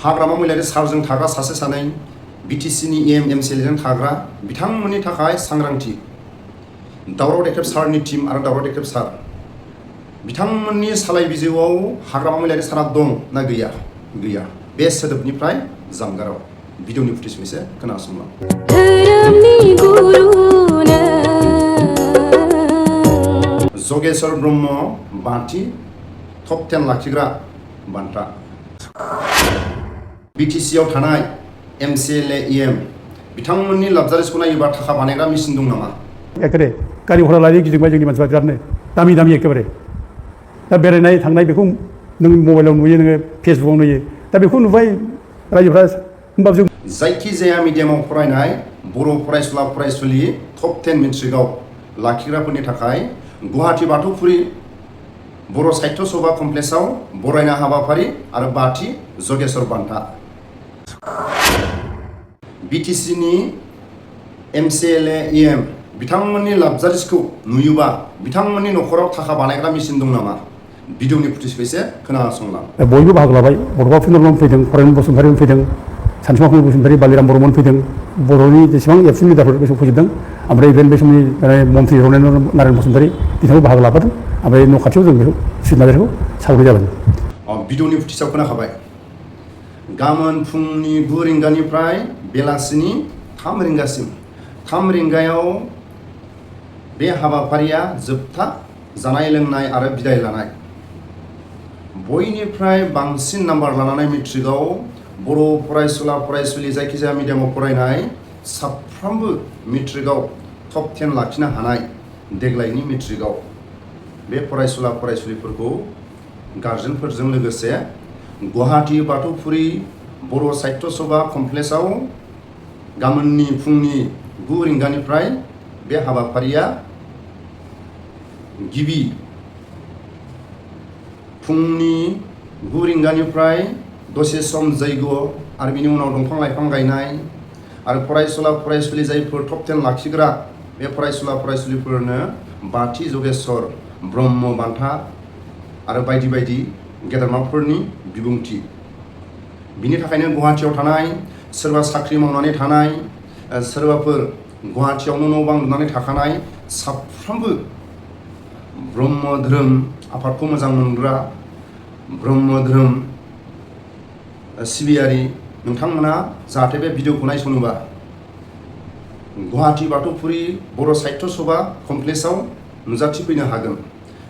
हाग्रामा महिलारि सारजों थाग्रा सासे सानै बिटिसिनि एमसिएलएजों थाग्रा बिथांमोननि थाखाय सांग्रांथि दावराव देख्रेब सारनि टीम आरो दावराव देख्रेब सार बिथांमोननि सालाय बिजौआव हाग्रामा महिलारि सारा दं ना गैया गैया बे सोदोबनिफ्राय जानगाराव भिडिअनि फुटेज एसे खोनासंलां। जगेश्वर ब्रह्म बाथि टप 10 लाखिग्रा बान्था बिटिसिआव थानाय एमसिएलए एम बिथांमोननि लाबजारिसखौ नायोबा थाखा बानायग्रा मेसिन दं नामा? एखेबारे गारि घरा लायो गिदिंबाय जोंनि मानसिफ्रा बिरादनो दामि दामि एखेबारे दा बेरायनाय थांनाय बेखौ नों मबाइलाव नुयो नोङो फेसबुकाव नुयो दा बेखौ नुबाय रायजोफ्रा होमबाबो जों जायखिजाया मिडियामाव फरायनाय बर' फरायसुला फरायसुलि टप 10 मेट्रिकआव लाखिग्राफोरनि थाखाय गुवाहाटी बाथौफुरि बर' साहित्य सभा कमप्लेक्सआव बरायनाय हाबाफारि आरो बाथि जगेश्वर बान्था बिटिसिनि एमसिएलए एम बिथांमोननि लाबजारिसखौ नुयोबा बिथांमोननि न'खराव थाखा बानायग्रा मेसिन दं नामा? भिडिअनि फुटेजखौ एसे खोनासंलां। बयबो बाहागो लाबाय बड'फा फिनरमोन फैदों फरेन बसुमतारिमोन फैदों सानसुमा बसुमतारि बालिराम बर'मोन फैदों बर'नि जेसेबां एबसुनि लिडारफोर बे समाव फैजोबदों ओमफ्राय इभेन बे समनि मन्त्रि रनेन्द्र नारायण बसुमतारि बिथाङाबो बाहागो लाफादों ओमफ्राय न' खाथियाव जों बेखौ सुइट नार्जारिखौ सावनाय जादों। भिडिअनि फुटेजाव खोनाखाबाय गाबोन फुंनि 9 रिंगानिफ्राय बेलासिनि 3 रिंगासिम 3 रिंगायाव बे हाबाफारिया जोबथा जानाय लोंनाय आरो बिदाय लानाय बयनिफ्राय बांसिन नाम्बार लानानै मेट्रिकआव बर' फरायसुला फरायसुलि जायखिजाया मिडियामाव फरायनाय साफ्रोमबो मेट्रिकआव टप 10 लाखिनो हानाय देग्लायनि मेट्रिकआव बे फरायसुला फरायसुलिफोरखौ गार्जेनफोरजों लोगोसे गुवाहाटी बाथौफुरि बर' साहित्य सभा कमप्लेक्सआव गाबोननि फुंनि 9 रिंगानिफ्राय बे हाबाफारिया गिबि फुंनि 9 रिंगानिफ्राय दसे सम जैग आरो बिनि उनाव दंफां लाइफां गायनाय आरो फरायसुला फरायसुलि जायफोर टप 10 लाखिग्रा बे फरायसुला फरायसुलिफोरनो बाथि जगेश्वर ब्रह्म बान्था आरो बायदि बायदि गेदेरमाफोरनि बिबुंथि बिनि थाखायनो गुवाहाटीयाव थानाय सोरबा साख्रि मावनानै थानाय सोरबाफोर गुवाहाटीयावनो न' बां लुनानै थाखानाय साफ्रोमबो ब्रह्म धोरोम आफादखौ मोजां मोनग्रा ब्रह्म धोरोम सिबियारि नोंथांमोना जाहाथे बे भिडिअखौ नायसनोबा गुवाहाटी बाथौफुरि बर' साहित्य सभा कमप्लेक्सआव नुजाथिफैनो हागोन।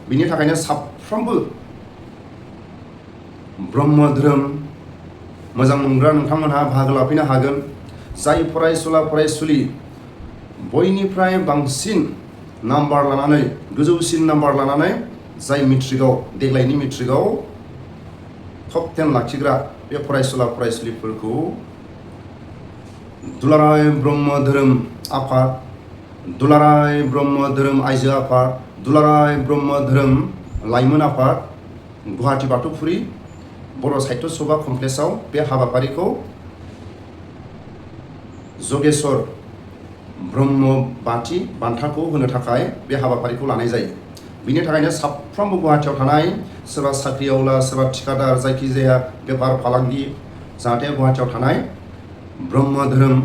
बिनि थाखायनो साफ्रोमबो ब्रह्म धोरोम मोजां मोनग्रा नोंथांमोनहा बाहागो लाफैनो हागोन। जाय फरायसुला फरायसुलि बयनिफ्राय बांसिन नाम्बार लानानै गोजौसिन नाम्बार लानानै जाय मेट्रिकआव देग्लायनि मेट्रिकआव टप 10 लाखिग्रा बे फरायसुला फरायसुलिफोरखौ दुलाराय ब्रह्म धोरोम आफाद दुलाराय ब्रह्म धोरोम आइजो आफाद दुलाराय ब्रह्म धोरोम लाइमोन आफाद गुवाहाटी बाथौफुरि बर' साहित्य सभा कमप्लेक्सआव बे हाबाफारिखौ जगेश्वर ब्रह्म बाथि बान्थाखौ होनो थाखाय बे हाबाफारिखौ लानाय जायो। बिनि थाखायनो साफ्रोमबो गुवाहाटीयाव थानाय सोरबा साख्रिआवला सोरबा ठिकादार जायखिजाया बेफार फालांगि जाहाथे गुवाहाटीयाव थानाय ब्रह्म धोरोम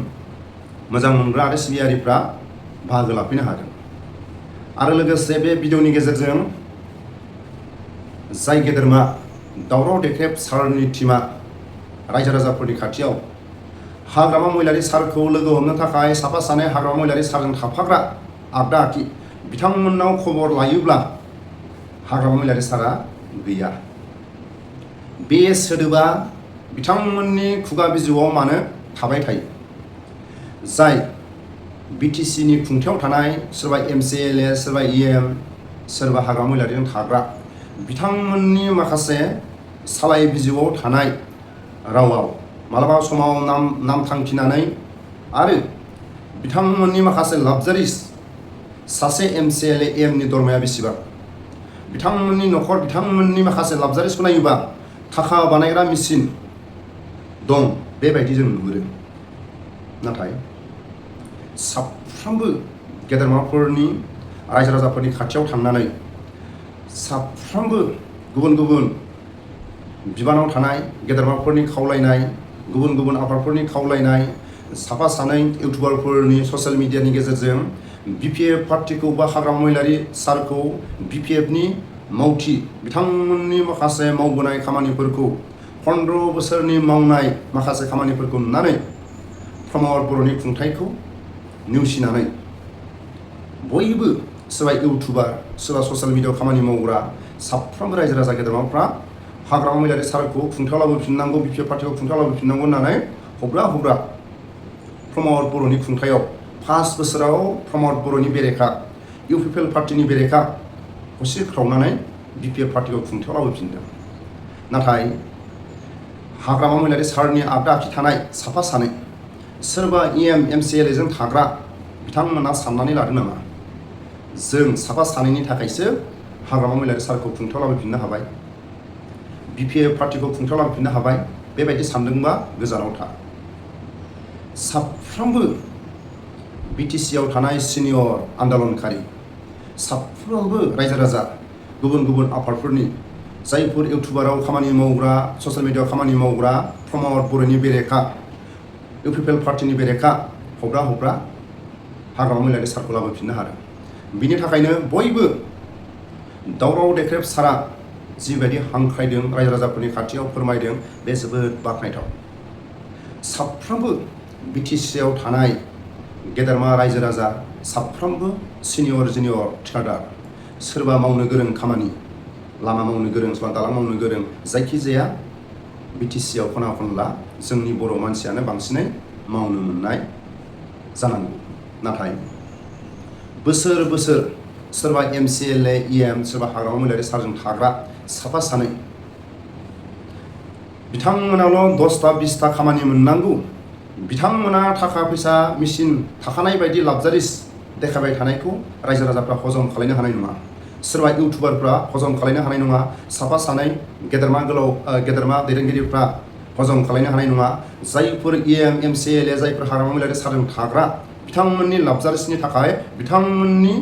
मोजां मोनग्रा आरो सिबियारिफ्रा बाहागो लाफैनो हागोन। आरो लोगोसे बे भिडिअनि गेजेरजों जाय गेदेरमा दावराव देख्रेब सारनि टीमा रायजो राजाफोरनि खाथियाव हाग्रामा महिलारि सारखौ लोगो हमनो थाखाय साफा सानै हाग्रामा महिलारि सारजों थाफाग्रा आगदा आखि बिथांमोननाव खबर लायोब्ला हाग्रामा महिलारि सारा गैया बे सोदोबा बिथांमोननि खुगा बिजौआव मानो थाबाय थायो? जाय बिटिसिनि खुंथायाव थानाय सोरबा एमसिएलए सोरबा एम सोरबा हाग्रामा महिलारिजों थाग्रा बिथांमोननि माखासे सालाय बिजौआव थानाय रावाव मालाबा समाव नाम थांखिनानै आरो बिथांमोननि माखासे लाबजारिस सासे एमसिएलए एमनि दरमाया बेसेबां बिथांमोननि न'खर बिथांमोननि माखासे लाबजारिसखौ नायोबा थाखा बानायग्रा मेसिन दं बेबायदि जों नुहुरो। नाथाय साफ्रोमबो गेदेरमाफोरनि रायजो राजाफोरनि खाथियाव थांनानै साफ्रोमबो गुबुन गुबुन बिबानाव थानाय गेदेरमाफोरनि खावलायनाय गुबुन गुबुन आफादफोरनि खावलायनाय साफा सानै इउटुबारफोरनि ससियेल मिडियानि गेजेरजों BPF पार्टिखौ बा हाग्रामा महिलारि सारखौ BPFनि मावथि बिथांमोननि माखासे मावबोनाय खामानिफोरखौ 15 बोसोरनि मावनाय माखासे खामानिफोरखौ नुनानै प्रमद बर'नि खुंथायखौ नेवसिनानै बयबो सोरबा इउटुबार सोरबा ससियेल मिडियाआव खामानि मावग्रा साफ्रोमबो रायजो राजा गेदेरमाफ्रा हाग्रामा महिलारि सारखौ खुंथायाव लाबोफिननांगौ BPF पार्टिखौ खुंथायाव लाबोफिननांगौ होननानै हब्रा प्रमद बर'नि खुंथायाव 5 बोसोराव प्रमद बर'नि बेरेखा UPPL पार्टिनि बेरेखा होख्रावनानै BPF पार्टिखौ खुंथायाव लाबोफिनदों। नाथाय हाग्रामा महिलारि सारनि आगदा आखि थानाय साफा सानै सोरबा MCLA जों थाग्रा बिथांमोना साननानै लादों नामा जों साफा सानैनि थाखायसो हाग्रामा महिलारि सारखौ खुंथायाव लाबोफिननो हाबाय BPF पार्टिखौ खुंथायाव लाबोफिननो हाबाय बेबायदि सानदोंबा गोजानाव था। साफ्रोमबो BTC आव थानाय सिनियर आन्दोलनकारि साफ्रोमबो रायजो राजा गुबुन गुबुन आफादफोरनि जायफोर इउटुबाराव खामानि मावग्रा ससियेल मिडियाआव खामानि मावग्रा प्रमद बर'नि बेरेखा UPPL पार्टिनि बेरेखा हब्रा हाग्रामा महिलारि सारखौ लाबोफिननो हादों। बिनि थाखायनो बयबो दावराव देख्रेब सारा जिबायदि हांख्रायदों रायजो राजाफोरनि खाथियाव फोरमायदों बे जोबोद बाख्नायथाव। साफ्रोमबो BTC आव थानाय गेदेरमा रायजो राजा साफ्रोमबो सिनियर जुनियर थिखादार सोरबा मावनो गोरों खामानि लामा मावनो गोरों सोरबा दालां मावनो गोरों जायखिजाया BTC आव खना खनला जोंनि बर' मानसियानो बांसिनै मावनो मोननाय जानांगौ। नाथाय बोसोर सोरबा MCLA EM सोरबा हाग्रामा महिलारि सारजों थाग्रा साफा सानै बिथांमोनाल' 10टा 20टा खामानि मोननांगौ बिथांमोना थाखा फैसा मेसिन थाखानाय बायदि लाक्जारिस देखायबाय थानायखौ रायजो राजाफ्रा हजम खालामनो हानाय नङा। सोरबा इउटुबारफ्रा हजम खालामनो हानाय नङा। साफा सानै गेदेरमा दैदेनगिरिफ्रा हजम खालामनो हानाय नङा। जायफोर EM MCLA जायफोर हाग्रामा महिलारि सारजों थाग्रा बिथांमोननि लाक्जारिसनि थाखाय बिथांमोननि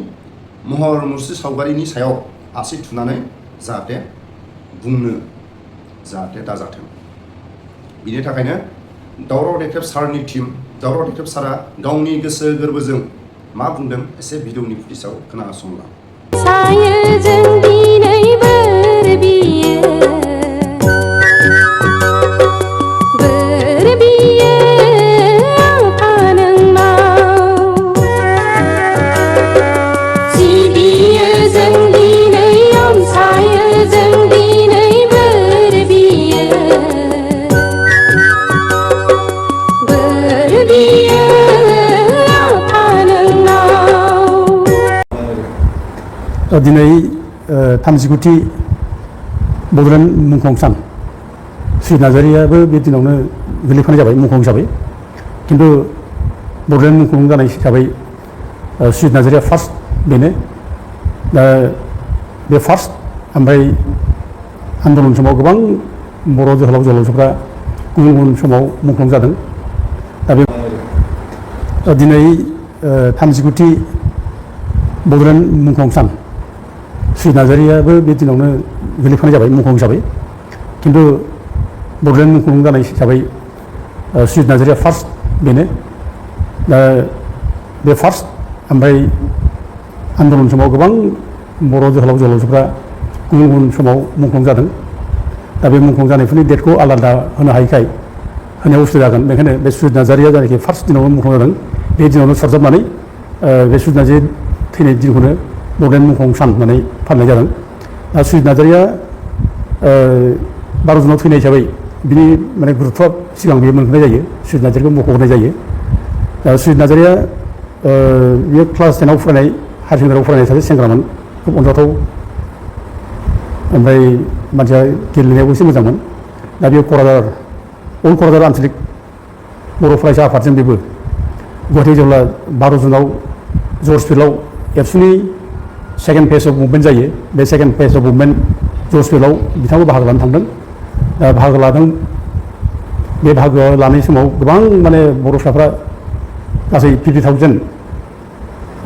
महर मुस्रि सावगारिनि सायाव आसि थुनानै जाहाथे बुंनो दाजाथों। बिनि थाखायनो दावराव देख्रेब सारनि टीम दावराव देख्रेब सारा गावनि गोसो गोरबोजों मा बुंदों एसे भिडिअनि फुटेजाव खोनासंला। दिनै 39थि बड'लेण्ड मुंख्लं सान सुजित नार्जारियाबो बे दिनावनो गोलैफानाय जाबाय मुंख्लं हिसाबै। खिन्थु बड'लेण्ड मुंख्लं जानाय हिसाबै सुजित नार्जारिया फार्स्ट बेनो। दा बे फार्स्ट ओमफ्राय आन्दलन समाव गोबां बर' जोहोलाव जोहोलावजोफ्रा गुबुन समाव मुंख्लं जादों। दा बे दिनै 39थि बड'लेण्ड मुंख्लं सान सुजित नार्जारियाबो बे दिनावनो गोलैफानाय जाबाय मुंख्लं हिसाबै। खिन्थु बड'लेण्ड मुंख्लं जानाय हिसाबै सुजित नार्जारिया फार्स्ट बेनो। दा बे फार्स्ट ओमफ्राय आन्दलन समाव गोबां बर' जोहोलाव जोहोलावजोफ्रा गुबुन समाव मुंख्लं जादों। दा बे मुंख्लं जानायफोरनि डेटखौ आलादा होनो हायैखाय होनायाव उसुबिदा जागोन। बेनिखायनो बे सुजित नार्जारिया जायनाखि फार्स्ट दिनावनो मुंख्लं जादों बे दिनावनो सरजाबनानै बे सुजित नार्जारि थैनाय दिनखौनो बड'लेण्ड मुंख्लं सान होननानै फालिनाय जादों। दा सुजित नार्जारिया 12 जुनाव थैनाय हिसाबै बिनि माने गुरुत्वआ सिगां बेयो मोनहोनाय जायो सुजित नार्जारिखौ मख'होनाय जायो। दा सुजित नार्जारिया बियो क्लास 10आव फरायनाय हायार सेकेन्डारियाव फरायनाय सासे सेंग्रामोन खुब अनजाथाव ओमफ्राय मानसिया गेलेनायावबो एसे मोजांमोन। दा बेयो अल क'क्राझार आन्चलिक बर' फरायसा आफादजों बेबो गुवाहाटीयाव जेब्ला 12 जुनाव जर्ज फिल्डआव एबसुनि सेकेन्ड फेज अफ मुभमेन्ट जायो बे second phase of movement George फिल्डआव बिथांखौ बाहागो लानो थांदों। दा बाहागो लादों। बे बाहागो लानाय समाव गोबां माने बर' फिसाफ्रा गासै 50,000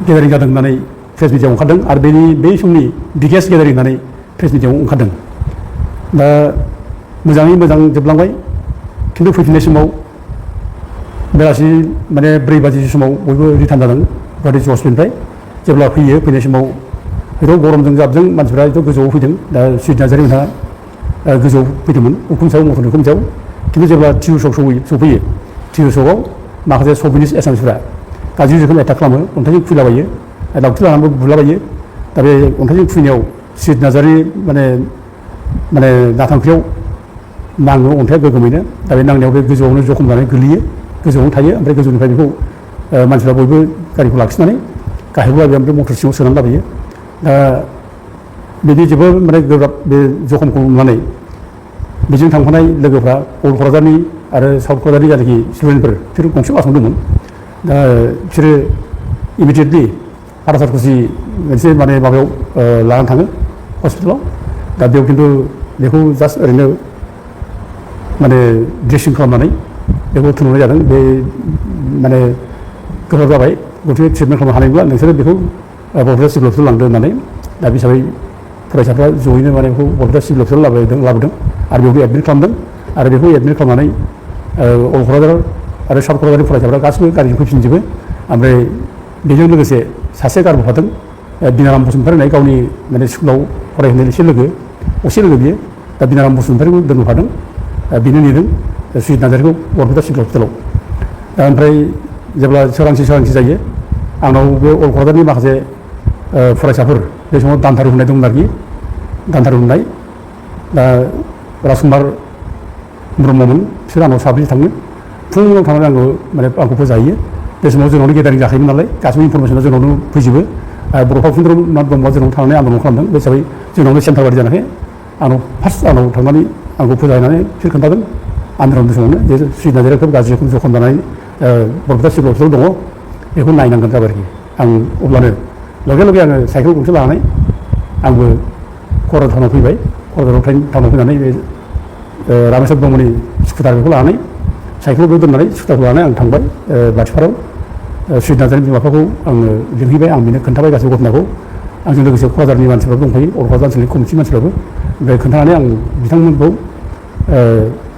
गेदारिं जादों होननानै प्रेस मिडियाआव ओंखारदों आरो बे समनि बिगेस्ट गेदारिं होननानै प्रेस मिडियाआव ओंखारदों। दा मोजाङै मोजां जोबलांबाय खिन्थु फैफिननाय समाव बेलासि माने 4 बाजि समाव बयबो रिटार्न जादों गुवाहाटि हस्पिटालनिफ्राय जेब्ला फैनाय समाव हयथ' गरमजों जाबजों मानसिफ्रा हयथ' गोजौआव फैदों दा सुजित नार्जारि मोनहा गोजौआव फैदोंमोन उखुम सायाव मथर उखुम सायाव खिन्थु जेब्ला टिउ सक सफैयो टिउ सकआव माखासे सभिनिस्ट एसामिसफ्रा गाज्रि रोखोम एटाक खालामो अन्थाइजों खुबैलाबायो लावथि लानानैबो बुलाबायो दा बे अन्थाइजों खुबैनायाव सुजित नार्जारि माने नाथांखियाव नाङो अन्थाइया गोगोमैनो दा बे नांनायाव बे गोजौआवनो जखम जानानै गोलैयो गोजौआवनो थायो ओमफ्राय गोजौनिफ्राय बेखौ मानसिफ्रा बयबो गारिखौ लाखिनानै गाहायाव लाबोयो ओमफ्राय मटर सिङाव सोनानै लाबोयो दा बिदि जोबोर माने गोब्राब बे जखमखौ नुनानै बेजों थांफानाय लोगोफ्रा अल क'क्राझारनि आरो साउथ क'क्राझारनि जायनाखि स्टुडेन्टफोर बिसोर गंसे बासाव दंमोन दा बिसोरो इमिडियेटलि पारासारकुसि मोनसे माने माबायाव लानानै थाङो हस्पिटालाव दा बेयाव खिन्थु बेखौ जास्ट ओरैनो माने ड्रेसिं खालामनानै बेखौ थुनहरनाय जादों बे माने गोब्राब जाबाय गथिखे ट्रिटमेन्ट खालामनो हानाय नंला नोंसोरो बेखौ बरपेटा सिभिल हस्पिटाल लांदो होननानै दा बे हिसाबै फरायसाफ्रा जयैनो माने बेखौ बरपेटा सिभिल हस्पिटाल लाबोदों आरो बेखौ एडमिट खालामदों आरो बेखौ एडमिट खालामनानै अल क'क्राझार आरो साउथ क'क्राझारनि फरायसाफ्रा गासिबो गारिजों फैफिनजोबो ओमफ्राय बेजों लोगोसे सासे गारबोफादों बिनाराम बसुमतारी होननाय गावनि माने स्कुलाव फरायहैनाय एसे लोगो बियो दा बिनाराम बसुमतारीखौ दोनबोफादों बेनो नेदों सुजित नार्जारिखौ बरपेटा सिभिल हस्पिटालाव दा ओमफ्राय जेब्ला सोरांसि जायो आंनाव बे अल क'क्राझारनि माखासे फरायसाफोर बे समाव दानथारु होननाय दंमोन आरोखि दानथारु होननाय दा राजकुमार ब्रह्ममोन बिसोर आंनाव साब्रै थाङो फुङाव थांनानै आंखौ फोजाहैयो बे समाव जोंनावनो गेदारिं जाखायोमोन नालाय गासैबो इनफरमेसना जोंनावनो फैजोबो बर' फावखुंगुर ब्रह्मआ जोंनाव थांनानै आन्दलन खालामदों बे हिसाबै जोंनावनो सेन्टार बादि जानायखाय आंनाव थांनानै आंखौ फोजाहैनानै बिसोर खोन्थादों आन्दलन समावनो जे सुजित नार्जारिया खोब गाज्रि रोखोम जखम जानानै बरपेटा सिभिल हस्पिटालाव दङ बेखौ नायनांगोन जाबाय आरोखि आं अब्लानो लगे आङो साइकेल गंसे लानानै आंबो क'क्राझार टाउनाव फैबाय क'क्राझार टाउनाव फैनानै बे रामेश्वर ब्रह्मनि स्कुटार बेखौ लानानै साइकेलखौ दोननानै स्कुटारखौ लानानै आं थांबाय बाथिपारायाव सुजित नार्जारिनि बिमा बिफाखौ आङो लिंहैबाय आं बेनो खोन्थाबाय गासैबो घटनाखौ आंजों लोगोसे क'क्राझारनि मानसिफ्राबो दंफायो अल क'क्राझार ओनसोलनि कमिटि मानसिफ्राबो ओमफ्राय खोन्थानानै आं बिथांमोनखौ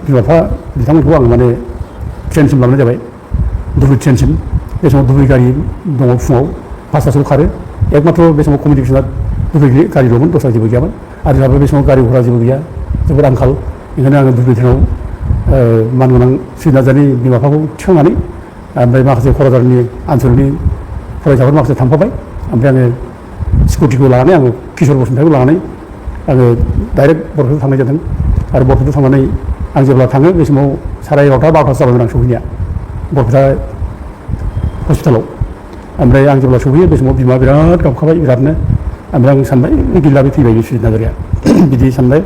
बिमा बिफा आं माने ट्रेनसिम लांनाय जाबाय धुबुरी ट्रेनसिम बे समाव धुबुरी गारि दङ फुङाव 5टासोआव खारो एकमात्र बे समाव कमिउनिकेसना धुबुरी गारिल'मोन दस्रा जेबो गैयामोन आरो जोंहाबो बे समाव गारि घरा जेबो गैया जोबोद आंखाल ओंखायनो आङो धुबुरी ट्रेनाव मानगोनां सुजित नार्जारिनि बिमा बिफाखौ थिखांनानै ओमफ्राय माखासे क'क्राझारनि आनसोलनि फरायसाफोर माखासे थांफाबाय ओमफ्राय आङो स्कुटिखौ लानानै आङो किशोर बसुमतारीखौ लानानै आङो डाइरेक्ट बरपेटायाव थांनाय जादों आरो बरपेटायाव थांनानै आं जेब्ला थाङो बे समाव 11:30 12टासो जाबायमोन आं सहैनाया बरपेटा हस्पिटालाव ओमफ्राय आं जेब्ला सहैयो बे समाव बिमा बिराद गाबखाबाय बिरादनो ओमफ्राय आं सानबाय गैला बे थैबाय बे सुजित नार्जारिया बिदि सानबाय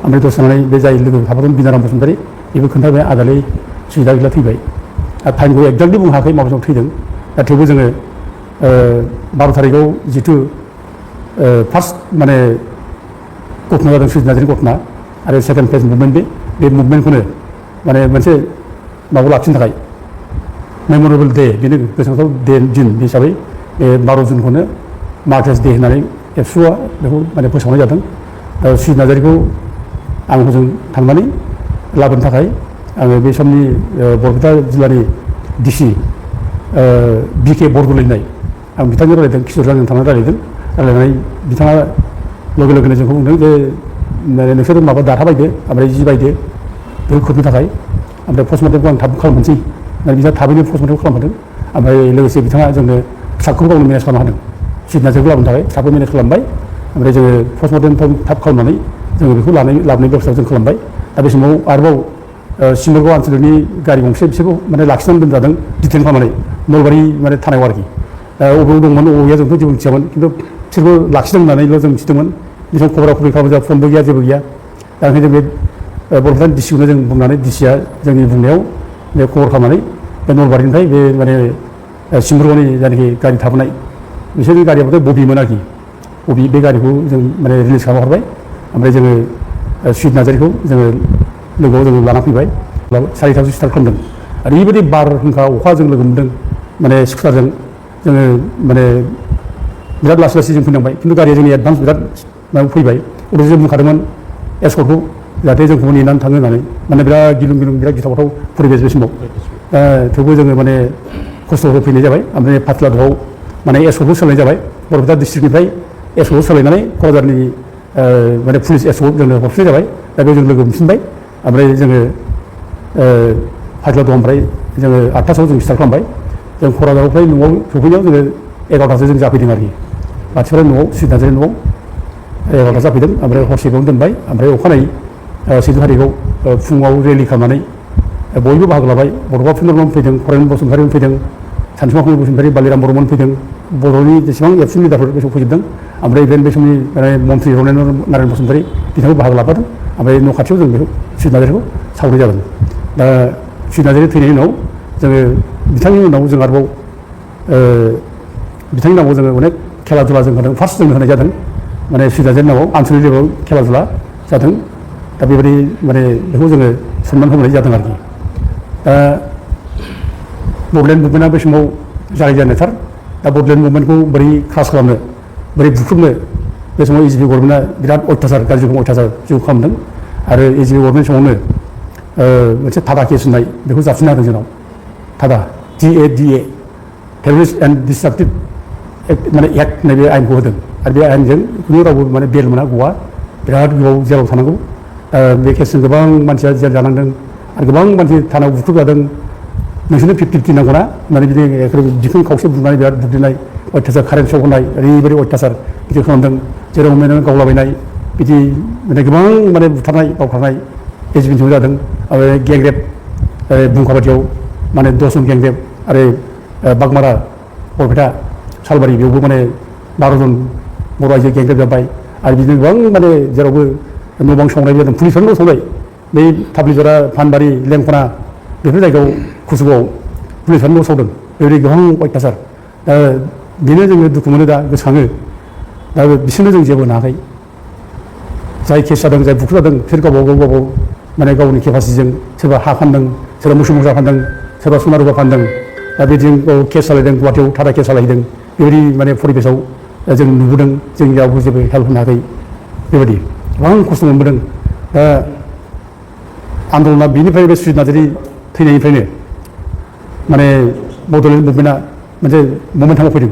ओमफ्राय दसे थानानै बे जाय लोगो थाफादों बिनाराम बसुमतारी बेबो खोन्थाबाय आदालै सुजितआ गैला थैबाय आरो टाइमखौ एक्जाक्टलि बुंनो हायाखै माबा समाव थैदों दा थेवबो जोङो 12 थारिखआव जिथु फार्स्ट माने घटना जादों सुजित नार्जारिनि घटना आरो सेकेन्ड फेज मुभमेन्ट बे मुभमेन्टखौनो माने मोनसे माबाखौ लाखिनो थाखाय मेमरेबल डे बेनो गोसोखांथाव दिन हिसाबै बे 12 जुनखौनो मार्टार्स डे होननानै एबसुआ बेखौ माने फोसावनाय जादों सुजित नार्जारिखौ आं हजों थांनानै लाबोनो थाखाय आङो बे समनि बरपेटा जिल्लानि डिसि बिके बरदलै होननाय आं बिथांजों रायलायदों किशोरजों आंजों थांनानै रायलायनानै बिथाङा लोगो लोगोनो जोंखौ बुंदों जे नोंसोर माबा डाटा बायदो ओमफ्राय जि बायदो बेखौ खोबनो थाखाय ओमफ्राय पस्टमर्टेमखौ आं थाब खालामनोसै होननानै बिथाङा थाबैनो पस्टमर्टेमखौ खालामहोदों ओमफ्राय लोगोसे बिथाङा जोंनो ट्राकखौबो गावनो मेनेज खालामनो हादों सुजित नार्जारिखौ लाबोनो थाखाय ट्राकबो मेनेज खालामबाय ओमफ्राय जोङो पस्टमर्टेम थाब खालामनानै जोङो बेखौ लाबोनाय बेबस्था जों खालामबाय दा बे समाव आरोबाव सिमबोरगाव आनसोलनि गारि गंसे बिसोरखौ माने लाखिनानै दोनजादों डिटेन खालामनानै नलबारि माने थानायाव आरोखि अबेयाव दंमोन अबेया जोंथ' जेबो मिथियामोन खिन्थु बिसोरबो लाखिदों होननानैल' जों मिथिदोंमोन बे समाव खबरा खबरि खालामजा फनबो गैया जेबो गैया दा ओंखायनो बे बरपेटा डिसिखौनो जों बुंनानै डिसिया जोंनि बुंनायाव बे खबर खालामनानै बे नलबारिनिफ्राय बे माने सिमबोरगावनि जायनाखि गारि थाबोनाय बिसोरनि गारियाबोथ' बबिमोन आरोखि बबि बे गारिखौ जों माने रिलिज खालामहरबाय ओमफ्राय जोङो सुजित नार्जारिखौ जोङो लोगोआव जोङो लाना फैबाय 4टासो स्टार्ट खालामदों ओरैबायदि बारहुंखा अखा जों लोगो मोन्दों माने स्कुटारजों जोङो माने बिराद लासै जों फैनांबाय खिन्थु गारिया जोंनि एडभान्स बिराद फैबाय अब्ला जों बुंखादोंमोन एस्कर्टखौ जाहाथे जोंखौ नेनानै थाङो होननानै माने बिराद गिलुं बिराद गिथाव परिबेस बे समाव थेवबो जोङो माने खस्थ' होफैनाय जाबाय ओमफ्राय पातलादुआव माने एस'खौ सोलायनाय जाबाय बरपेटा डिस्ट्रिक्टनिफ्राय एस'खौ सोलायनानै क'क्राझारनि माने पुलिस एस'खौ जोंनो हरफिननाय जाबाय दा बेयाव जों लोगो मोनफिनबाय ओमफ्राय जोङो पातलादुआनिफ्राय जोङो 8थासोआव जों स्टार्ट खालामबाय जों क'क्राझारनिफ्राय न'आव सफैनायाव जोङो 11थासो जों जाफैदों आरोखि मानसिफ्रा न'आव सिदाजों न'आव 11था जाफैदों ओमफ्राय हरसे बेयावनो दोनबाय ओमफ्राय अखानायै 16 थारिखआव फुङाव रेलि खालामनानै बयबो बाहागो लाबाय बड'फा उपेन्द्रनाथ फैदों फरेन बसुमतारी फैदों सानसुमा बसुमतारी बालिराम बर'मोन फैदों बर'नि जेसेबां एबसुनि लिडारफोर बे समाव फैजोबदों ओमफ्राय बे समनि मन्त्रि रनेन्द्र नारायण बसुमतारी बिथांखौ बाहागो लाफादों ओमफ्राय न' खाथियाव जों बेखौ सुजित नार्जारिखौ सावनाय जादों दा सुजित नार्जारि थैनायनि उनाव जोङो बिथांनि उनाव जों आरोबाव बिथांनि नामाव जोङो अनेक खेला दुला जों होदों फार्स्ट जों होनाय जादों माने सुजित नार्जारिनि नामाव आनसलिक लेभेलाव खेला दुला जादों दा बेबायदि माने बेखौ जोङो सनमान होनाय जादों आरोखि दा बड'लेण्ड मुभमेन्टआ बे समाव जागायजेननायथार दा बड'लेण्ड मुभमेन्टखौ बोरै क्रास खालामनो बोरै बुख्रुबनो बे समाव एजिपि गभर्नमेन्टआ बिराद अयथासार गाज्रि रोखोम अयथासार जिउ खालामदों आरो एजिपि गभर्नमेन्ट समावनो मोनसे थादा केस होननाय बेखौ जाफिनना होदों जोंनाव थादा TADA टेररिस्ट एन्ड डिस्ट्राक्टिभ माने एक्ट होननाय बे आयेनखौ होदों आरो बे आयेनजों खुनु रावबो माने बेल मोना गवा बिराद गोबाव जेलाव थानांगौ बे केसजों गोबां मानसिया जेल जानांदों आरो गोबां मानसि थानाव बुख्रुब जादों नोंसोरनो 50-50 नांगौना होननानै बिदि बिखुं खावसे बुनानै बिराद बुग्लिनाय अयथासार कारेन्ट सक होनाय ओरैबायदि अयथासार बिदि खालामदों जेराव मेरावनो गावलाबायनाय बिदि माने गोबां माने बुथारनाय गावथारनाय एजिपिनि समाव जादों आरो गेंरेप बुंखाबादियाव माने 10 जन गेंरेप आरो बागमारा बरपेटा सालबारि बेयावबो माने 12 जन बर' आइजो गेंरेप जाबाय आरो बिदिनो गोबां माने जेरावबो न' बां सावनाय जादों पुलिसफ्रानो न' सावबाय बै थाब्लिजरा फानबारि लेंखना बेफोर जायगायाव कुसुगाव पुलिसफ्रानो न' सावदों बेबायदि गोबां अयथासार दा बेनो जोङो दुखु मोनो दा गोसोखाङो दा बिसोरनो जों जेबो होनो हायाखै जाय केस जादों जाय बुख्रुब जादों बिसोर गावबागाव माने गावनि केपासिटिजों सोरबा हा फानदों सोरबा मोसौ मोसा फानदों सोरबा सना रुपा फानदों दा बिदिजों केस सालायदों गुवाहाटियाव थादा केस सालायदों बेबायदि माने परिबेसाव जों नुबोदों जोंनि रावबो जेबो हेल्प होनो हायाखै बेबायदि गोबां खस्थ' मोनबोदों दा आन्दलना बेनिफ्राय बे सुजित नार्जारि थैनायनिफ्रायनो माने बड'लेण्ड मुभमेन्टआ मोनसे ममेन्टामाव फैदों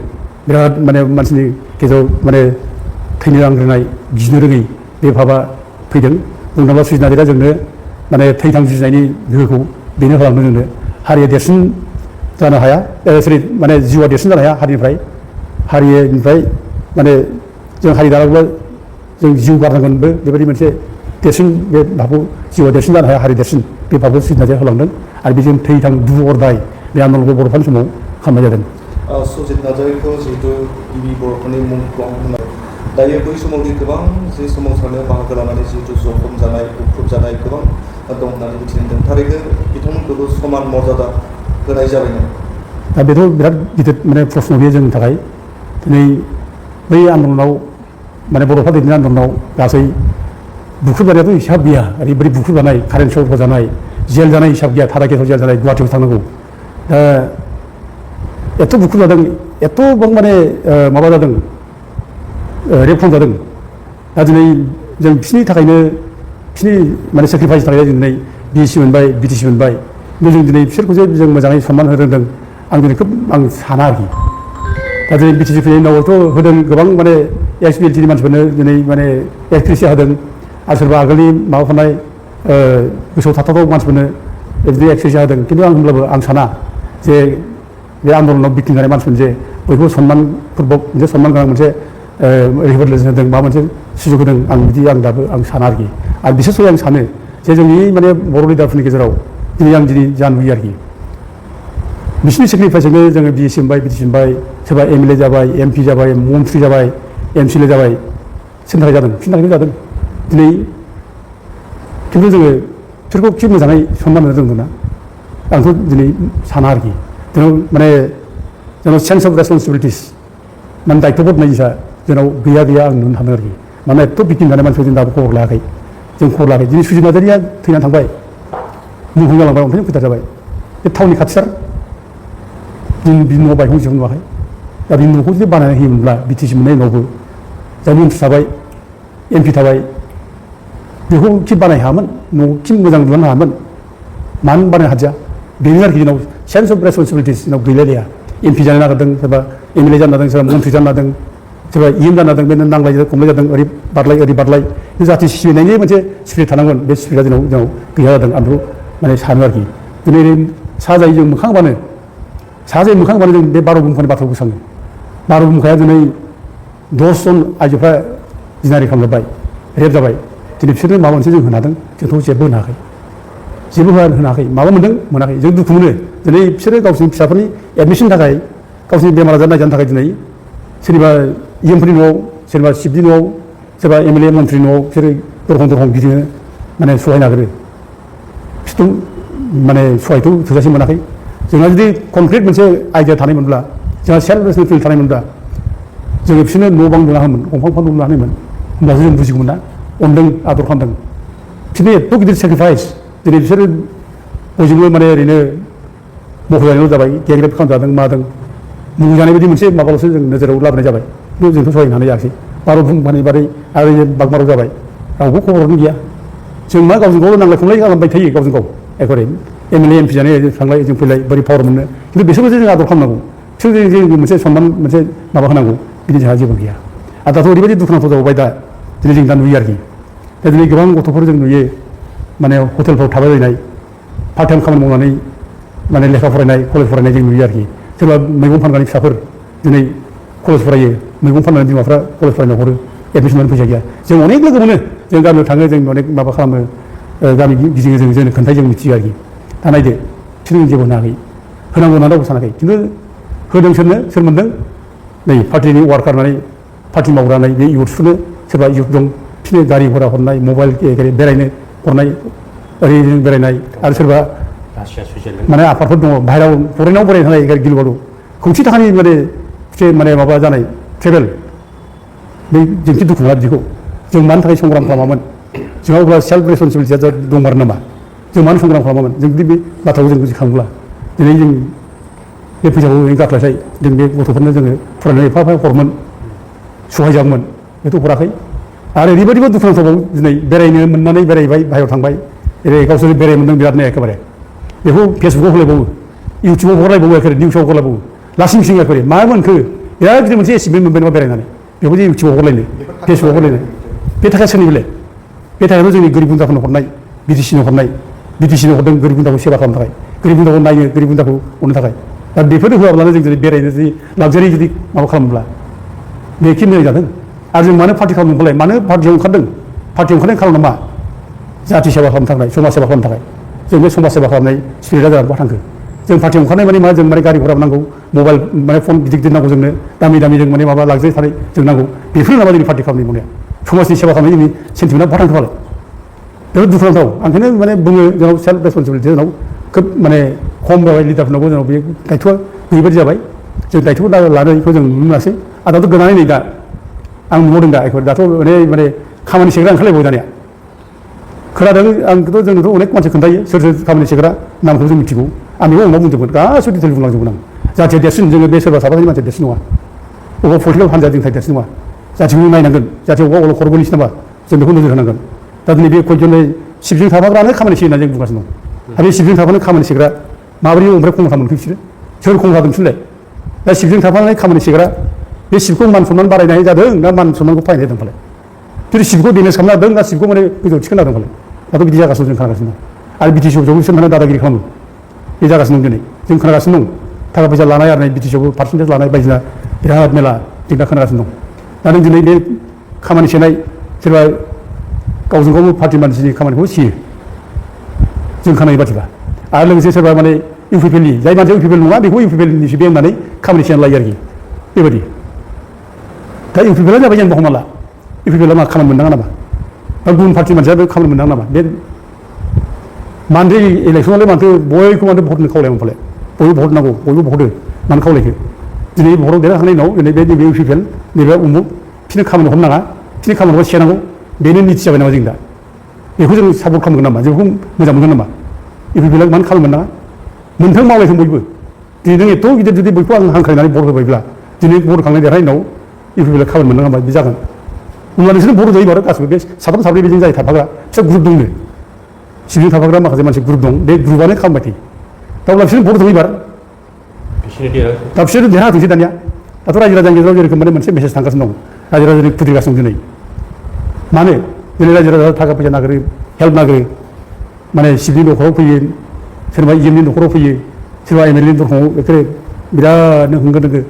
बिराद माने मानसिनि गेजेराव माने थैनो आंग्रोनाय गिनो रोङै बे भाबा फैदों बुंनो थाङोब्ला सुजित नार्जारिया जोंनो माने थैथां जुजिनायनि गोहोखौ बेनो खालामदों जोंनो हारिया देरसिन जानो हाया सरि माने जिउआ देरसिन जानो हाया हारिनिफ्राय माने जों हारि दानांगौब्ला जों जिउ गारनांगोनबो बेबायदि मोनसे देरसिन बे भाबखौ जिउआ देरसिन जानो हाया हारि देरसिन बे भाबखौ सुजित नार्जारिया होलांदों आरो बेजों थैथां दु अरदाय बे आन्दलनखौ बर'फोरनि समाव खालामनाय जादों सुजित नार्जारिखौ जिहेतु गिबि बर'फोरनि मुंख्लं होननाय दायो बै समावदि गोबां जे सोमावसारनायाव बाहागो लानानै जिहेतु जखम जानाय बुख्रुब जानाय गोबां दं होननानै मिथिनो मोनदों थारैनो बिथांमोनखौबो समान मर्यादा होनाय जाबायमोन दा बेथ' बिराद गिदिर माने प्रश्न बेयो जोंनि थाखाय दिनै बै आन्दलनाव माने बर'फ्रा दैदेननाय आन्दलनाव गासै बुख्रुब जानायाथ' हिसाब गैया ओरैबायदि बुख्रुब जानाय कारेन्ट सक जानाय जेल जानाय हिसाब गैया थादा केसाव जेल जानाय गुवाहाटियाव थांनांगौ दा एथ' बुख्रुब जादों एथ'बां माने माबा जादों रेप खालामजादों दा दिनै जों बिसोरनि थाखायनो बिसोरनि माने सेक्रिफाइसनि थाखाय जों दिनै BSc मोनबाय BTC मोनबाय जों दिनै बिसोरखौ जे जों मोजाङै सनमान होनो रोंदों आं दिनै खोब आं साना आरोखि दा दिनै BTC फैनायनि उनावथ' होदों गोबां माने XBLTनि मानसिफोरनो दिनै माने एक्ट्रिसिया होदों आरो सोरबा आगोलनि माबाफोरनाय गोसोआव थाथावथाव मानसिफोरनो बिदिनो एक्ट्रिसिया होदों खिन्थु आं होनब्लाबो आं साना जे बे आन्दलनाव बिक्टिम जानाय मानसिफोर जे बयखौबो सनमानपूर्बक मोनसे सनमान गोनां मोनसे रिहबिलिटेसन होदों माबा मोनसे सुजुग होदों आं बिदि आं दाबो आं साना आरोखि आरो बिसेसयै आं सानो जे जोंनि माने बर' लिडारफोरनि गेजेराव दिनै आं जा नुयो आरोखि बिसोरनि सेक्रिफाइसजोंनो जोङो BSc मोनबाय BTC मोनबाय सोरबा MLA जाबाय MP जाबाय मन्त्रि जाबाय MCLA जाबाय सोरनि थाखाय जादों बिसोरनि थाखायनो जादों दिनै खिन्थु जोङो बिसोरखौ खि मोजाङै सनमान होनो रोंदोंना आंथ' दिनै साना आरोखि जोंनाव माने जोंनाव सेन्स अफ रेसपन्सिबिलिटिस माने दायित्वबोध होननाय जिनिसा जोंनाव गैया आं नुनो थांदों आरोखि मानोना एथ' बिक्टिम जानाय मानसिफोर जों दाबो खबर लायाखै जों खबर लायाखै दिनै सुजित नार्जारिया थैनानै थांबाय मुंख्लं जालांबाय अन्थाइजों फोथार जाबाय बे टाउननि खाथिथार जों बिनि न'आव बायखौ जों नुवाखै दा बिनि न'खौ जुदि बानायना होयोमोनब्ला BTC मोननाय उनावबो जा मन्थ्रि थाबाय MP थाबाय बेखौ खि बानाय हायामोन न' खि मोजां लुनो हायामोन मानो बानाय हादिया बेनो आरोखि जोंनाव सेन्स अफ रेसपन्सिबिलिटिस जोंनाव गैलायलाया एमपि जानो नागिरदों सोरबा एमएलए जानो नागिरदों सोरबा मन्थ्रि जानो नागिरदों सोरबा इएम जानो नागिरदों बेनो नांलाय खमलाय जादों ओरै बारलाय जाथि सिबिनायनि मोनसे स्पिरिट थानांगोन बे स्पिरिटआ जोंनाव गैया जादों आं बेखौ माने सानो आरोखि दिनै साजायै जों मोखांबानो जों बे 12 बुमखानि बाथ्राखौ गोसोखाङो 12 बुमखाया दिनै 10 जन आइजोफ्रा जिनाहारि खालामजाबाय रेप जाबाय दिनै बिसोरनो माबा मोनसे जों होनो हादों जोंथ' जेबो होनो हायाखै होनो हायाखै माबा मोनदों मोनाखै जों दुखु मोनो दिनै बिसोरो गावसोरनि फिसाफोरनि एडमिसननि थाखाय गावसोरनि बेमार आजार नायजानो थाखाय दिनै सोरनिबा इएमफोरनि न'आव सोरनिबा सिफनि न'आव सोरबा एमएलए मन्थ्रि न'आव बिसोरो दरखं गिदिङो माने सहाय नागिरो बिसोरथ' माने सहायथ' थोजासे मोनाखै जोंहा जुदि कनक्रिट मोनसे आइडिया थानायमोनब्ला जोंहा सेल्फ रेसपन्सिबिलिटि थानायमोनब्ला जोङो बिसोरनो न' बां लुना होमोन दंफां फां लुना होनायमोन होमब्लासो जों बुजिगौमोन ना अनदों आदर खालामदों बिसोरनि एथ' गिदिर सेक्रिफाइस दिनै बिसोरो बयजोंबो माने ओरैनो मख'जानायल' जाबाय गेग्रेब खालामजादों मादों मुंजानाय बायदि मोनसे माबाल'सो जों नोजोराव लाबोनाय जाबाय खिन्थु जोंथ' सहायनो हानाय जायाखै 12 बुमखानि बारै आरो बागमाराव जाबाय रावबो खबरआनो गैया जों मा गावजों गाव नांलाय खमलाय खालामबाय थायो गावजों गाव एखरे एमएलए एमपि जानाय थांलाय जों फैलाय बोरै पावार मोननो खिन्थु बिसोरखौ जों आदर खालामनांगौ बिसोर जों मोनसे सनमान मोनसे माबा होनांगौ बिदि जोंहा जेबो गैया आरो दाथ' ओरैबायदि दुखुनांथाव जाबाय दा दिनै जों दा नुयो आरोखि दा दिनै गोबां गथ'फोर जों नुयो माने हटेलफ्राव थाबायलायनाय पार्ट टाइम खामानि मावनानै माने लेखा फरायनाय कलेज फरायनाय जों नुयो आरोखि सोरबा मैगं फानग्रानि फिसाफोर दिनै कलेज फरायो मैगं फाननानै बिमाफ्रा कलेज फरायनो हरो एडमिसन होनो फैसा गैया जों अनेक लोगो मोनो जों गामियाव थाङो जों अनेक माबा खालामो गामि गिदिङो जोंनो खोन्थायो जों मिथियो आरोखि दा नायदो बिसोरनो जेबो होनो हायाखै होनांगौ होननानै रावबो सानाखै खिन्थु होदों सोर मोनदों नै पार्टिनि वार्कार होननानै पार्टि मावग्रानाय बे इउथ्सफोरनो सोरबा इउथ दं बिसोरनो गारि घरा हरनाय मबाइल बेरायनो हरनाय ओरैनो बेरायनाय आरो सोरबा माने आफादफोर दङ बाहेरायाव फरेनाव बेरायनो थानाय गिलुबालु खौथि थाखानि माने माबा जानाय ट्रेभेल बे जोंथि दुखु मोना बिदिखौ जों मानि थाखाय संग्राम खालामामोन जोंहा अब्ला सेल्फ रेसपन्सिबिलिटिया दंमारो नामा जों मानो संग्राम खालामामोन जों जुदि बे बाथ्राखौ जों बुजिखाङोब्ला दिनै जों बे फैसाखौ ओरैनो गारस्लायसाय जों बे गथ'फोरनो जोङो फरायनाय एफा हरमोन सहाय जागौमोन बेथ' हराखै आरो ओरैबायदिबो दुखुनांथावबाव दिनै बेरायनो मोननानै बेरायबाय बाहेरायाव थांबाय ओरै गावसोर बेराय मोनदों बिरादनो एखेबारे बेखौ फेसबुकाव होलायबावो इउटुबाव हरलायबावो एखेबारे निउसाव हरलायबावो लासिं सिं एखेबारे मा मोनखो बिराद गिदिर मोनसे एसिभमेन्ट मोनबाय नामा बेरायनानै बेखौ जे इउटुबाव हरलायनो फेसबुकाव हरलायनो बे थाखाया सोरनि बेलाय बे थाखायथ' जोंनि गोरिब गुन्द्राफोरनो हरनाय बिटिसिनो हरनाय बिटिसिनो हरदों गोरिब गुन्द्राखौ सेवा खालामनो थाखाय गोरिब गुन्द्राखौ नायनो गोरिब गुन्द्राखौ अननो थाखाय दा बेफोरनो होआब्लानो जों जुदि बेरायनो जुदि लाक्जारि जुदि माबा खालामोब्ला बे एखे मोजां जादों आरो जों मानो पार्टि खालामदोंबालाय मानो पार्टियाव ओंखारदों पार्टियाव ओंखारनाय खारना मा जाथि सेवा खालामनो थाखाय समाज सेवा खालामनो थाखाय जों बे समाज सेवा खालामनाय स्पिरिटआ जानानै बहा थांखो जों पार्टियाव ओंखारनाय माने मा जों माने गारि घरा नांगौ मबाइल माने फन गिदिर नांगौ जोंनो दामि जों माने माबा लाक्जारि थानाय जों नांगौ बेफोर नामा जोंनि पार्टि खालामनाय मावनाया समाजनि सेवा खालामनाय जोंनि सेन्टिमेन्टआ बहा थांखोबालाय बेफोर दुखुनांथाव आं ओंखायनो माने बुङो जोंनाव सेल्फ रेसपन्सिबिलिटि जोंनाव खोब माने खम जाबाय लिडारफोरनावबो जोंनाव बे दायथ'आ गैयैबायदि जाबाय जों दायथ'खौ लानायखौ जों नुनो मोनासै आरो दाथ' गोनानै नै दा आं नुबावदों दा एखबारे दाथ' माने खामानि सेग्रा ओंखारलायबाय दानिया खोनादों आंथ' जोंनोथ' अनेक मानसि खोन्थायो सोर खामानि सेग्रा नामखौ जों मिथिगौ आं बेखौ उनाव बुंदोंमोन गासिबो डिटेल बुंलांजोबगोन आं जाथिया देरसिन जोङो बे सोरबा साफानि मानसिया देरसिन नङा अबाव पलिटिकेल हान्जाया जोंनि थाखाय देरसिन नङा जाथिखौ नायनांगोन जाथियाव अबाव खर' गोलैसै नामा जों बेखौ नोजोर होनांगोन दा दिनै बे कयजन सिबजों थाफाग्रानो खामानि सेयो होननानै जों बुंगासिनो दं आरो बे सिबजों थाफानो खामानि सेग्रा माबोरै ओमफ्राय खमथा मोनखो बिसोरो सोर खम जादों बिसोरलाय दा सिबजों थाफानानै खामानि सेग्रा बे सिबखौ मान सनमान बारायनाय जादों ना मान सनमानखौ फायनाय जादों फालाय जुदि सिबखौ डेमेज खालामना होदों ना सिबखौ माने गोजौ थिखोना होदों फालाय दाथ' बिदि जागासिनो जों खोनागासिनो दं आरो बिटिसिआव जौ बिसोर दादागिरि खालामो बे जागासिनो दं दिनै जों खोनागासिनो दं थाखा फैसा लानाय आरो बिटिसिआवबो पार्सेन्टेज लानाय बायदिसिना बिराद मेला जों दा खोनागासिनो दं दा नों दिनै बे खामानि सेनाय सोरबा गावजों गावबो पार्टि मानसिनि खामानिखौ सियो जों खोनायो बाथ्रा आरो लोगोसे सोरबा माने इउपिपिएलनि जाय मानसिया इउपिपिएल नङा बेखौ इउपिपिएलनिसो बे होननानै खामानि सेना लायो आरोखि बेबायदि दा इउपिपिएलआ जाबाय जेनेबा हमना ला इउपिपिएलआ मा खालामनो मोननाङा नामा बा गुबुन पार्टि मानसिया बे खामानि मोननाङा नामा बे मानोथो इलेक्सनावलाय मानोथो बयखौ मानोथो भट होनो खावलायामोन फालाय बयबो भट नांगौ बयबो भट हो मानो खावलायखो दिनै भटआव देरहाखांनायनि उनाव दिनै बे नैबे इउपिपिएल नैबे उमुक बिसोरनो खामानि हरनो नाङा बिसोरनि खामानिखौ सेनांगौ बेनो निथि जाबाय नामा जों दा बेखौ जों सापर्ट खालामगोन नामा जों बेखौ मोजां मोनगोन नामा इउपिपिएलआ मानो खालामनो नाङा मोनथों मावलायथों बयबो दिनै नों एथ' गिदिर जुदि बयखौ आं हांख्रायनानै भट होबायब्ला दिनै भट होखांनाय देरहानायनि उनाव इउपिपिएलआ खामानि मोननाङा बे जागोन 음란에서는 모르더이 말을 가서 사람 사브리 비정자의 타파가 저 그룹 동네 시비정 타파가 마카세 만시 그룹 동내 그룹 안에 카운바티 다울랍시는 모르더이 말 답시를 내가 드시다냐 atau raja-raja yang kemarin masih mesej tangkas nong raja-raja yang putri kasung junai mana ini raja-raja taga punya negeri help negeri mana sibling do korok punya serba ijemlin do korok punya serba emelin do korok ekre bila ne hungga ne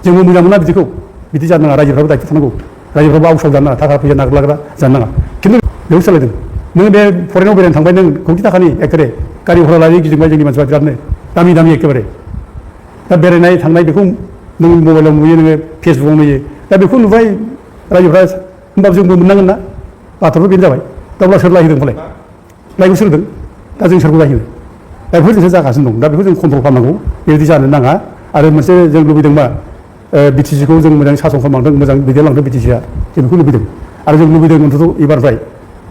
jemu muda muna bitiko biti janna raja-raja tak tanago raja-raja au saudanna taga punya negeri lagra janna kintu leus salai deng ne foreigner beren thangbai neng koki takani ekre kari horalai gijingbai jengni manswa jarne dami ekre ta berenai thangnai beku nung mobile nung Facebook nung tapi kun nubai raja mbak jung menang na patrol bin jabai tabla serla hidung mulai lagi usul deng tajung serbu lagi tapi hujung saja kasen dong tapi hujung kontrol खालामनांगौ बेबायदि जानो नाङा आरो मोनसे जों लुबैदों मा BTC खौ जों मोजां सासन खालामलांदों मोजां दैदेनलांदों BTC आ जों बेखौ लुबैदों आरो जों लुबैदों अन्तत एबारनिफ्राय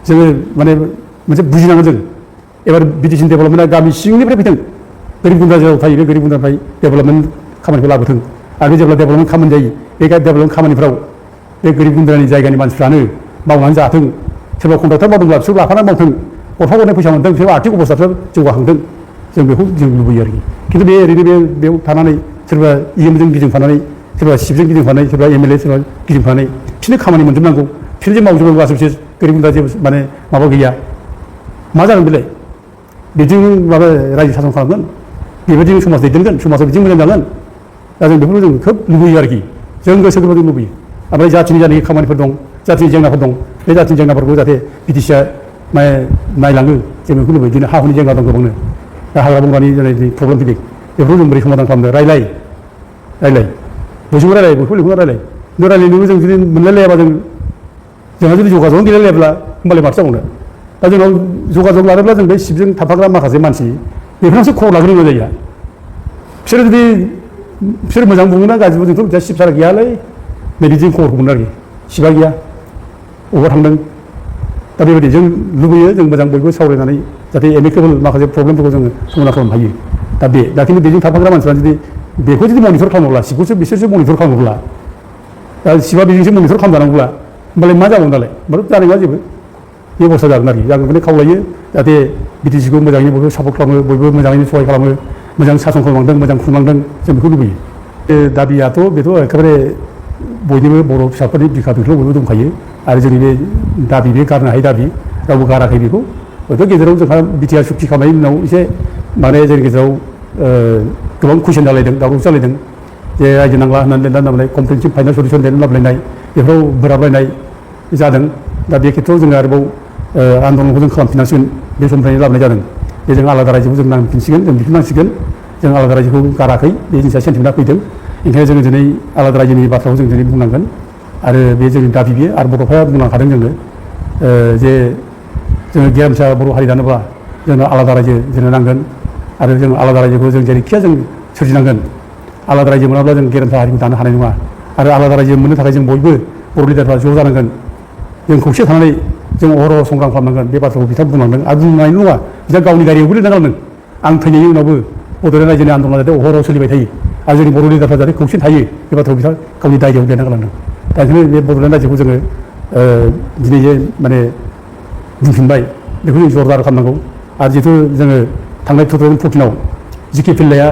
जोङो माने मोनसे बुजिनांगोन जों एबार BTC डेभेलपमेन्टआ गामि सिंनिफ्राय फैदों गोरिब गुन्द्रा जेराव थायो बे गोरिब गुन्द्रानिफ्राय डेभेलपमेन्ट खामानिखौ लाबोथों आरो जेब्ला डेभेलपमेन्ट खामानि जायो बे डेभेलपमेन्ट खामानिफ्राव बे गोरिब गुन्द्रानि जायगानि मानसिफ्रानो मावनानै जाथों सोरबा कन्ट्राक्टर मावदोंब्ला बिसोर लाफानानै मावथों गरफा गरनै फैसा मोनदों बिसोर आर्थिक अबस्थाफ्रा जौगाखांदों जों बेखौ जों लुबैयो आरोखि खिन्थु बे ओरैनो बेयाव थानानै सोरबा EMजों गिदिंफानानै सोरबा सिपजों गिदिंफानाय सोरबा MLA सोरबा गिदिंफानाय बिसोरनो खामानि मोनजोबनांगौ बिसोर जे मावजोबोब्लासो बिसोर गोरिब गुन्द्रा जेबो माने माबा गैया मा जागोन बेलाय बिदिं माबा रायजो सासन खालामगोन बेबायदिनो समाज दैदेनगोन समाजाव बिदिं मोजां जागोन दा जों बेखौनो जों खोब लुबैयो आरोखि जों गोसोखौ जों लुबैयो ओमफ्राय जाथिनि जानाय खामानिफोर दं जाथिनि जेंनाफोर दं बे जाथिनि जेंनाफोरखौ जाहाथे BTC आ नायलाङो जों बेखौ लुबैयो बिदिनो हा हुनि जेंना दं गोबांनो दा हाग्रा बंग्रानि जानाय प्रब्लेम फैदों बेफोरखौ जों बोरै समाधान खालामनो रायलाय बयजोंबो रायलाय बयखौबो लिंहरना रायलाय खिन्थु रायलायनोबो जों जुदि मोनलायलायाबा जोंहा जुदि जगाजगआनो गैलायलायाब्ला होमबालाय माथो जाबावनो दा जोंनाव जगाजग लानोब्ला जों बे सिपजों थाफाग्रा माखासे मानसि बेफोरनावसो खबर लाग्रोनांगौ जायो बिसोरो जुदि बिसोर मोजां बुङोना गाज्रि बुङो जोंथ' सिप सारा गैयालै नै बिदिनो खबरखौ मोनो आरोखि सिपआ गैया बबावबा थांदों दा बेबायदि जों लुबैयो जों मोजां बयबो सावरायनानै जाहाथे एमिकेबल माखासे प्रब्लेमफोरखौ जोङो समाधान खालामनो हायो दा खिन्थु बेजों थाफाग्रा मानसिफ्रा जुदि बेखौ जुदि मनिटर खालामोब्ला सिपखौसो बिसोरसो मनिटर खालामोब्ला दा सिपआ बेजोंसो मनिटर खालामजानांगौब्ला होमबालाय मा जागोन दालाय होमबाथ' जानाय नङा जेबो बेबस्था जागोन आरोखि जों बेखौनो खावलायो जाहाथे BTC खौ मोजाङैनो बयबो सापर्ट खालामो बयबो मोजाङैनो सहाय खालामो मोजां सासन खालामलांदों मोजां खुंलांदों जों बेखौ लुबैयो दाबियाथ' बेथ' एखेबारे बयनिबो बर' फिसाफोरनि बिखा बिख्लो बयबो दंखायो आरो जोंनि बे दाबि बे गारनो हायै दाबि रावबो गाराखै बेखौ हयथ' गेजेराव जोंहा BTR सुक्ति खालामनायनि उनाव एसे माने जोंनि गेजेराव गोबां कुइसन जालायदों दावराव जालायदों जे रायजो नांला होननानै लिरनानै कमप्रिहेन्सिभ फाइनाल सलिउसन लिरनानै लाबोलायनाय बेफोराव बोराबलायनाय जादों दा बे खेत्रआव जोङो आरोबाव आन्दलनखौ जों खालामफिननांसिगोन बे समनिफ्रायनो लाबोनाय जादों जे जों आलादा रायजोखौ जों नांफिनसिगोन जों दिहुननांसिगोन जों आलादा रायजोखौ गाराखै बे जिनिसा सेन्टिमेन्टआ फैदों ओंखायनो जोङो दिनै आलादा रायजोनि बाथ्राखौ जों दिनै बुंनांगोन आरो बे जोंनि दाबि बियो आरो बर'फ्रा बुंलांखादों जोङो जे जोङो गेरेमसा बर' हारि दानोब्ला जोंनो आलादा रायजो जोंनो नांगोन आरो जों आलादा रायजोखौ जों जेरैखिया जों सोरजिनांगोन आलादा रायजो मोनाब्ला जों गेरेमसा हारिखौ दानो हानाय नङा आरो आलादा रायजो मोननो थाखाय जों बयबो बर' लिडारफ्रा ज' जानांगोन जों खौसे थानानै जों अहरह संग्राम खालामनांगोन बे बाथ्राखौ बिथाङा बुंलांदों आरो बुंनायल' नङा बिथाङा गावनि गारियावबो लिरना गालांदों आं थैनायनि उनावबो बड'लेण्ड रायजोनि आन्दलना जाहाथे अहरह सोलिबाय थायो आरो जोंनि बर' लिडारफ्रा जाहाथे खौसे थायो बे बाथ्राखौ बिथाङा गावनि डायरियाव लिरना गालांदों दा ओंखायनो बे बड'लेण्ड रायजोखौ जोङो दिनै जे माने बुंफिनबाय बेखौ जों जरदार खालामनांगौ आरो जिहेतु जोङो थांनाय 2014 आव जिके पिल्लाया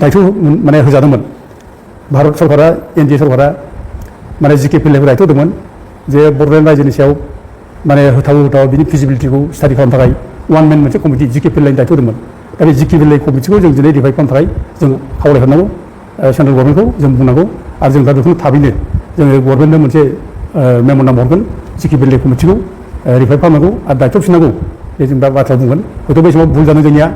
दायथ' माने होजादोंमोन भारत सरकारा NDA सरकारा माने जिके पिल्लायखौ दायथ' होदोंमोन जे बड'लेण्ड रायजोनि सायाव माने होथाव बिनि फिजिबिलिटिखौ स्टाडि खालामनो थाखाय वान मेन मोनसे कमिटि जिके पिल्लायनि दायथ' होदोंमन दा बे जिके पिल्लाय कमिटिखौ जों दिनै रिभाइभ खालामनो थाखाय जों खावलायहरनांगौ सेन्ट्रेल गभर्नमेन्टखौ जों बुंनांगौ आरो जों दा बेखौनो थाबैनो जोङो गभर्नमेन्टनो मोनसे मेम'रेन्डाम हरगोन जिके पिल्लाय कमिटिखौ रिभाइभ खालामनांगौ आरो दायथ' फिननांगौ बे जों दा बाथ्रा बुंगोन हयथ' बे समाव भुल जादों जोंनिया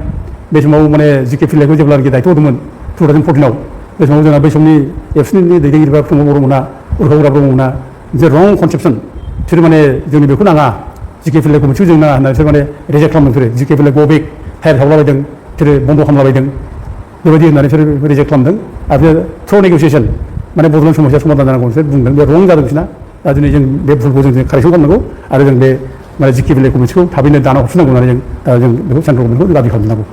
बे समाव माने जिके पिल्लायखौ जेब्लानाखि दायथ' होदोंमोन 2014 आव बे समाव जोंहा बै समनि एबसुनि दैदेनगिरिफ्रा प्रमद बर'मोना उर्खावरा ब्रह्ममोना मोनसे रं कनसेप्सन बिसोर माने जोंनि बेखौ नाङा जिके पिल्लाय कमिटिखौ जों नाङा होनना बिसोर माने रिजेक्ट खालामदों बिसोरो जिके पिल्लाय ग'बेक टायार खालामलाबायदों बिसोरो बन्द' खालामलाबायदों बेबायदि होननानै बिसोर रिजेक्ट खालामदों आरो थ्र' नेगसियेसन माने बड'लेण्ड समस्या समाधान जानांगौ बिसोर बुंदों बे रं जादों बिसोरना दा दिनै जों बे भुलखौ जों कारेक्सन खालामनांगौ आरो जों बे माने जिके पिल्लाय कमिटिखौ थाबैनो दाना हरफिननांगौ होननानै जों बेखौ सेन्ट्रेल गभर्नमेन्टखौ दाबि खालामनांगौ